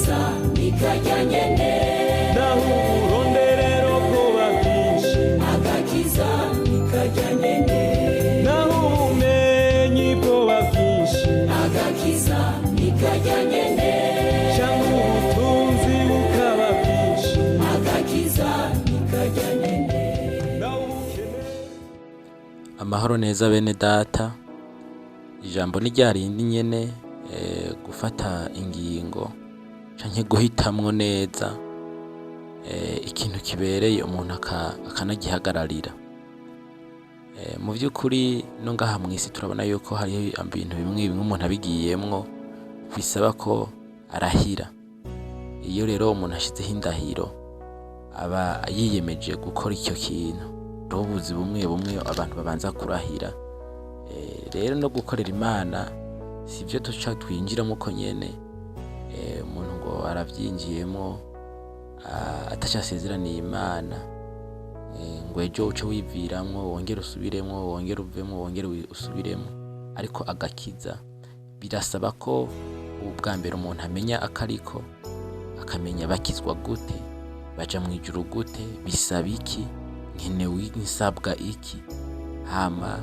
Agakiza nikajya nyene. Naho uburonderero bwoba bwinshi, Agakiza nikajya nyene. Naho ubumenyi bwoba bwinshi, Agakiza nikajya nyene. Canke ubutunzi bukaba bwinshi, Agakiza nikajya nyene. Naho ubukene. Amahoro neza bene data. Ijambo ni rya rindi nyene, gufata ingingo canke guhitamwo neza ikintu kibereye umuntu akanagihagararira. Mu vy'ukuri no ngaha mw'isi turabona yuko hariho ibintu bimwe bimwe umuntu abigiyemwo bisaba ko arahira. Iyo rero umuntu ashizeho indahiro, aba yiyemeje gukora icyo kintu. Hariho ubuzi bumwe bumwe abantu babanza kurahira. Rero no gukorera Imana sivyo duca twinjiramo uko nyene, umuntu ngo aravyinjiyemwo ataco asezeraniye Imana, ngo ejo uce wiviramwo, wongere usubiremwo, wongere uvemwo, wongere usubiremwo. Ariko agakiza birasaba ko ubwa mbere umuntu amenya akariko, akamenya bakizwa gute, baja mw'ijuru gute, bisaba iki, nkenewe nsabwa iki. Hama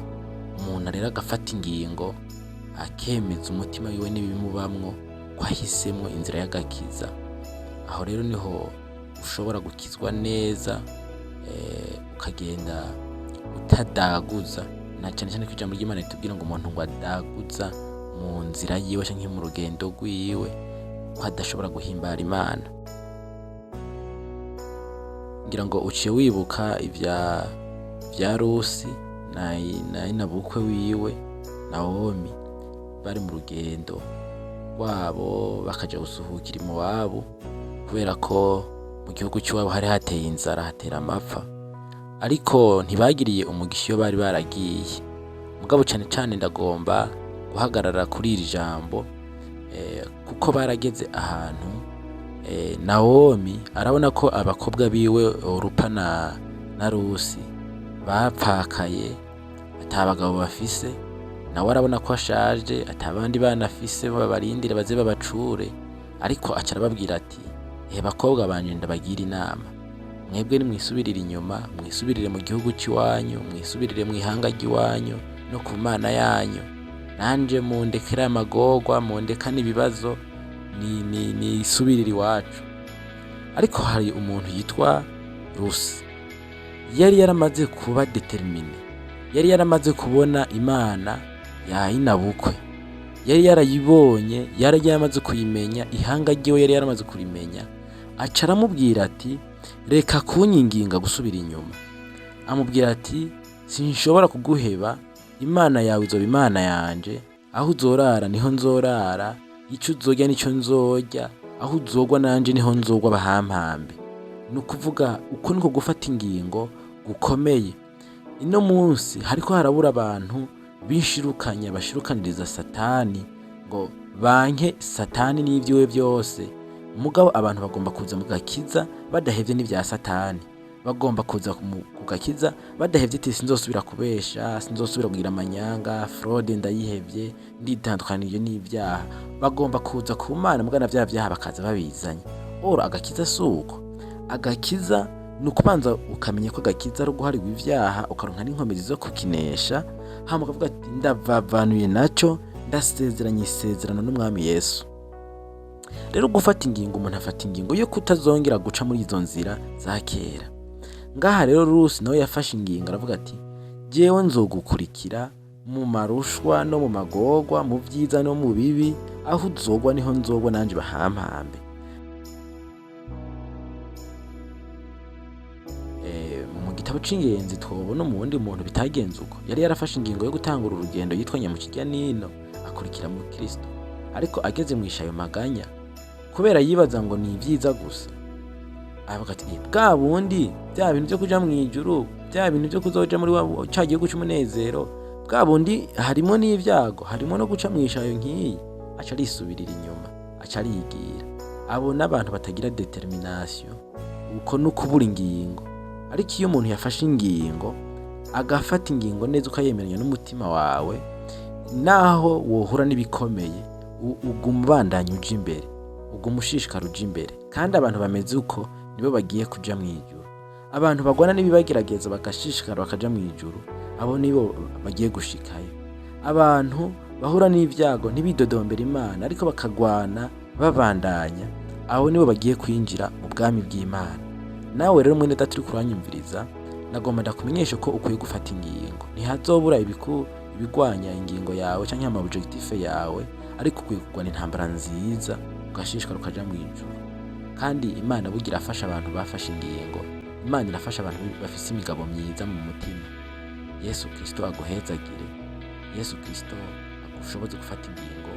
umuntu rero agafata ingingo, akemeza umutima wiwe n'ibimubamwo ko ahisemwo inzira y'agakiza. Aho rero niho ushobora gukizwa neza, ukagenda utadaguza, na cane cane ko ijambo ry'Imana ritubwira ngo umuntu ngo adaguza mu nzira yiwe canke mu rugendo rwiwe, ko adashobora guhimbara Imana. Ngira ngo uciye wibuka ivya Rusi na inabukwe wiwe Nawomi, bari mu rugendo rwabo bakaja gusuhukira iwabo, kubera ko mu gihugu c'iwabo hari hateye inzara, hatera amapfa. Ariko ntibagiriye umugisha iyo bari baragiye. Mugabo cane cane ndagomba guhagarara kuri iri jambo, kuko barageze ahantu, Nawomi arabona ko abakobwa biwe Orupa na Rusi bapfakaye, ata bagabo bafise. Nawe arabona ko ashaje, ata bandi bana afise babarindire baze babacure. Ariko aca arababwira ati: "Ehe bakobwa banje, ndabagira inama, mwebwe nimwisubirire inyuma, mwisubirire mu gihugu c'iwanyu, mwisubirire mw'ihanga ry'iwanyu no ku Mana yanyu. Nanje mundekere amagorwa, mundekane ibibazo, nisubirire iwacu." Ariko hari umuntu yitwa Rusi yari yaramaze kuba déterminée, yari yaramaze kubona Imana ya inabukwe, yari yarayibonye, yari yaramaze kuyimenya, ihanga ryiwe yari yaramaze kurimenya. Aca aramubwira ati: "Reka kunyinginga gusubira inyuma." Amubwira ati: "Sinshobora kuguheba, Imana yawe izoba Imana yanje, aho uzorara niho nzorara, ico uzorya nico nzorya, aho uzogwa nanje niho nzogwa, bahampambe." Ni ukuvuga uko niko gufata ingingo gukomeye. Ino munsi hariko harabura abantu bishirukanya, bashirukaniriza Satani, ngo banke Satani n'ivyiwe vyose. Mugabo abantu bagomba kuza mu gakiza badahevye n'ivya Satani, bagomba kuza ku gakiza badahevye iti: "Sinzosubira kubesha, sinzosubira kugira amanyanga, fraude ndayihevye, nditandukanije n'ivyaha." Bagomba kuza ku Mana mugana vya vyaha bakaza babizanye. Oro agakiza suko. Agakiza ni ukubanza ukamenya ko agakiza ari uguharirwa ivyaha, ukaronka n'inkomezi zo kukinesha, hama ukavuga ati: "Ndavavanuye naco, ndasezeranye isezerano n'Umwami Yesu." Rero gufata ingingo, umuntu afata ingingo yo kutazongera guca muri izo nzira za kera. Ngaha rero Rusi nawe yafashe ingingo, aravuga ati: "Jewe nzogukurikira mu marushwa no mu magorwa, mu vyiza no mu bibi, aho uzogwa niho nzogwa nanje, bahampambe." Mu gitabo c'ingenzi twobona umuwundi muntu bitagenze uko. Yari yarafashe ingingo yo gutangura urugendo yitwa Nyamukirya nino, akurikira mu Kristo. Ariko ageze mw'ishayo maganya, kubera yibaza ngo ni ivyiza gusa, aravuga ati: "Bwa bundi bya bintu vyo kuja mw'ijuru, bya bintu vyo kuzoja muri ca gihugu c'umunezero, bwa bundi harimo n'ivyago, harimo no guca mw'ishayo nk'iyi." Aca arisubirira inyuma, aca arigira. Abo n'abantu batagira détermination, uko no kubura ingingo. Ariko iyo umuntu yafashe ingingo, agafata ingingo neza, ukayemeranya n'umutima wawe, naho wohura n'ibikomeye, uguma ubandanya uja imbere. Uguma ushishikara uja imbere. Kandi abantu bameze uko nibo bagiye kuja mu ijuru. Abantu bagwana n'ibibagerageza bagashishikara bakaja mu ijuru, abo nibo bagiye gushikayo. Abantu bahura n'ibyago ntibidodombera Imana, ariko bakagwana babandanya, abo nibo bagiye kwinjira mu bwami bw'Imana. Nawe rero mwene data uriko uranyumviriza, nagomba ndakumenyesha ko ukwiye gufata ingingo. Ntihazobura ibigwanya ingingo yawe canke ama objectif yawe, ariko ukwiye kugwana intambara nziza, ugashishikara ukaja mu ijuru. Kandi Imana burya irafasha abantu bafashe ingingo. Imana irafasha abantu bafise imigabo myiza mu mutima. Yesu Kristo aguhezagire. Yesu Kristo agushoboze gufata ingingo.